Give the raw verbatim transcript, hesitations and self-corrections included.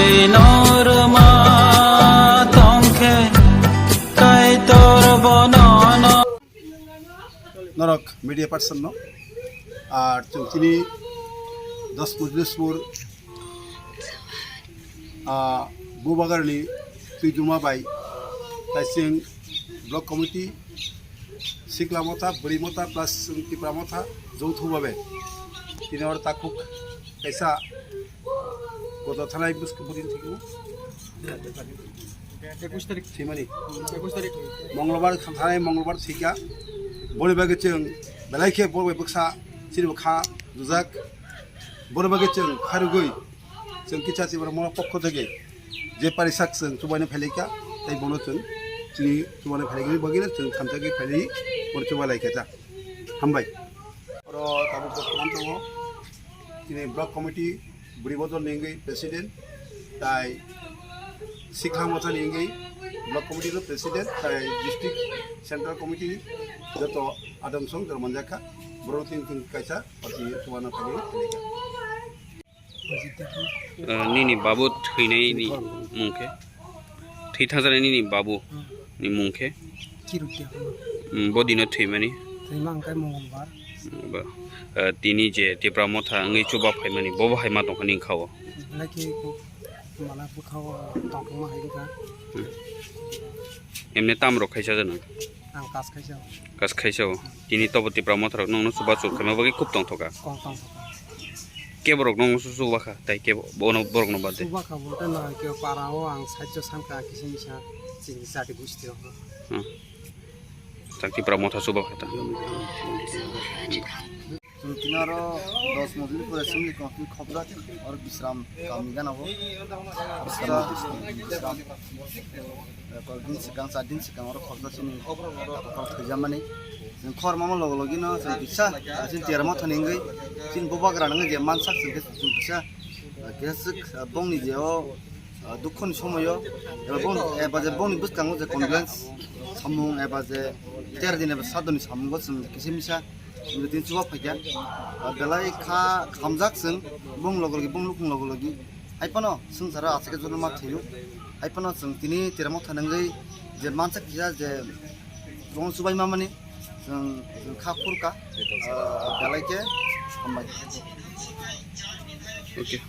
Norma tongkhe Kaitor bonono. Norok media person no, ar chwng tini dos Mojlispur, ah, Bubagarni Twiduma bai Taising Block Committee, Sikla Motha, Bwrwi Motha plus chwng Tipra Motha joutho babe tini oro takhuk kaisa kotor thanai bwskang bwrwini thwio. Ekus tarik. Thwimani. Ekus tarik. Mongolbar thanai Mongolbar thwikha. Boni bagwi chwng belai khe bo bai bwkha chini bo kha dujak. Boni bagwi chwng kharugwi chwng kisa chibra mona pokho theke je parisak chwng chubaino phailaikha, tei bono chwng chini chubaino phailaikha bagwino chwng thamsagwi phailai bono chuba laikha ta. Hambai. Oro tabuk bo kwbang tongo. Chini Block Committee Bwrwi Bodol ni wngwi President, tai Sikla Motha ni wngwi Block Committee no President, tai District Central Committee joto adamsong jora manjakha. Borok tin tin kaisa party chuana thangwi tongkha. Ah, nini babu thwinai ni mung khe? Thwi thangjaknai nini babu ni mung khe? Kiruk ya. Mm, bo dino thwimani? Thwima hwnkhe Mongolbar. Mm, ba, ah, tini je Tipra Motha wngwi chuba phaimani, bo bo hai ma tongkha nini kha-o? Belai khe kok mana bwkha-o tongthokma hai wngkha. Mm. Emne tam rok khaisa jana? Ang kas khaisa. Kas khaisa-o. Tini tobo Tipra Motha rok nongno chuba chuk khaima bagwi khub tongthokha. Kok tongthokha. Kebo rok nongno chuba kha, tai kebo bono borok no bade. Chuba kha bo tei no kebo para o ang side o sankha kisa misa chini jati gusti rok. Hmm. Chang Tipra Motha chuba kha ta. Chwng tini oro dos Mojlispur Assembly Constituency khobjak, oro Bisram kami gana bo. Bisram, Bisram. Eh, kok din sikang, char din sikang oro khobjak chini oro thwijamani. Chwng khor mama logo logi no chwng kisa, ah, chini Tipra Motha ni wngwi chini bubagra nangwi je mansak chwng khe chwng kisa, ah, kisa, ah, bongni je o ah, dukhoni somoyo, eba boni, eba je boni bwskango je condolence samung, eba je ter din eba sadoni samungo chwng kisa misa chwng tini chuba phaikha. Ah, belai kha khamjak chwng bong logo logi, bong nukhung logo logi. Hai phano swngcharo aswk khe jotono ma thwio. Hai phano chwng tini Tipra Motha nangwi je mansa kisa je bong chubai mamani chwng, chwng kha phurkha. Ah, belai khe hambai. Okay.